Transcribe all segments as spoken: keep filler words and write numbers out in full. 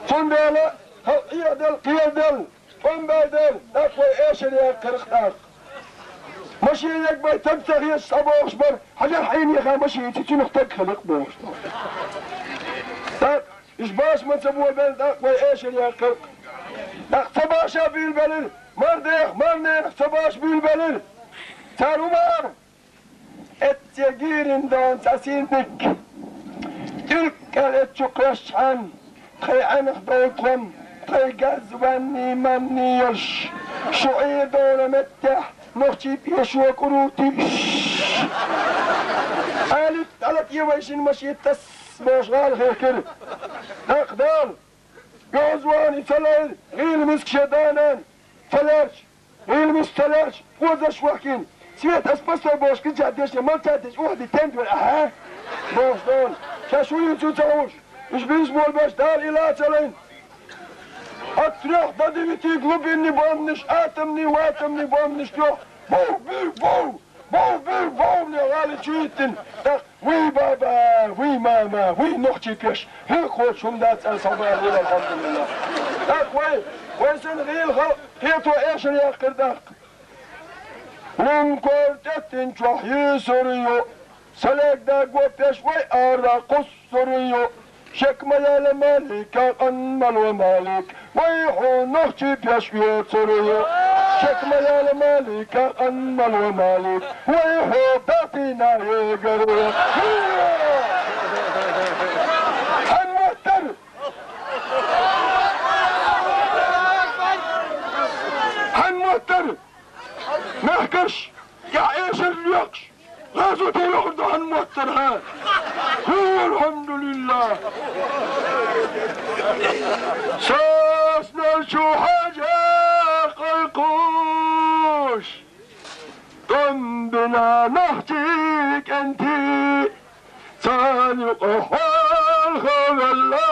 Цундела халкъ Ӏехаделла, кхераделла, тӀом баьделла, тӀаккха вай эшар яьккхира-кх тӀаккха. Машен ягабай таг ца хеташ цхьабогӀуш бара, хьажал хьенеха машен йицъе, цунах таг хили-кх бохуш. ТӀаккха уьш башха ма ца бобелла, тӀаккха вай эшар яьккхира-кх. ТӀаккха ца баша буьйлабелира, мардех, марненах ца баша буьйлабелира. Цара хӀун бара? Эццехь гийрина дона цхьа синник. Тюрк кӀел эццу кхоьссачхьана, тхайн Ӏаьнах долу тхо, тхайн газ ванний-манний йолуш, шу Ӏийр дона меттехь, нохчий пешо кӀур ву тиша. Алит, алат е вай шина машен тасса бохуш гӀала хехкира. ТӀаккха Дала, йоза вахана и ца лайра, гӀийла миска шен да-нана ца лаьрча, гӀийла миска ца лаьрча, озаш вахкина. Света, ас постой бохуш, кхин чӀагӀдеш, мал чӀагӀдеш, ух ди тем дора, аха? Бохуш дона. Ша шу юьйцу ца хууш. Уьш бинаш болу беш Дала и ла ца лайна. От трёх до девяти глубинный бомбанаш, атомный, ватомный бомбанаш, трёх. Бов, бив, бов! Бов, бив, бов! Мне гӀали чу йиттина. ТӀаккха: «Вуй, баба, вуй, мама, вуй, нохчий пеш, хӀуьнга кхочуш хӀума дац», — аьлла, схьабаьхкира, алхьамдулиллахӀ. ТӀаккха вай, вай санна гӀийла халкъ кхето эшар яьккхира тӀаккха. Лун кор тӀеттина чохь йийсур ю, салег даго пеш вай ара кхуссур ю. Шек ма яла малика, къанмало малик, вай хьо нохчий пеш оьцур ю. Шек ма яла малика, къанмало малик, вай хьо датина егар ю. Хьан моттар? Хьан моттар? Мехкарш, я эшар лоькхуш, гӀазоте йохур ду хьан моттар, хьа? ХӀу, алхьамдулиллахӀ! Саснал чу хьажа кхойкхуш, тӀом бина нохчий кӀентий, царна юкъа хьалха велла.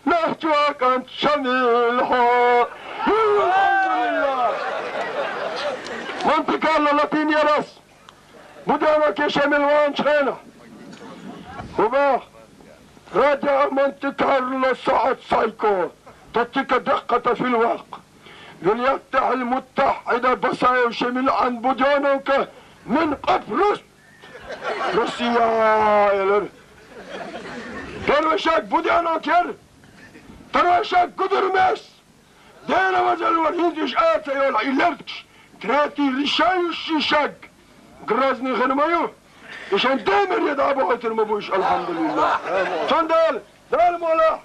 Нохчо кӀант Шамил хьо. АлхьамдулиллахӀ! Монте-Карло латийнера ас Буденовке Шамил ваханчу хенахь. ХӀун боху? Радио Монте-Карло сахьат сайко. Таттика даккхата фил ваккха. Вилаятта хьал муттахьида Басаев Шамил Ӏан Буденовка мин къапрус. Россия, элира. Первый шаг Буденовка яра. Второй шаг Гудермес. Дела вазаллар хӀинца уьш ара ца йолахь и лерташ. Третий решающий шаг. Грозный хир ма ю. И шайн Ӏамале дӀабахийтар ма бу уьш, алхьамдулиллахӀ. Цундела, Дала мукъ лахь.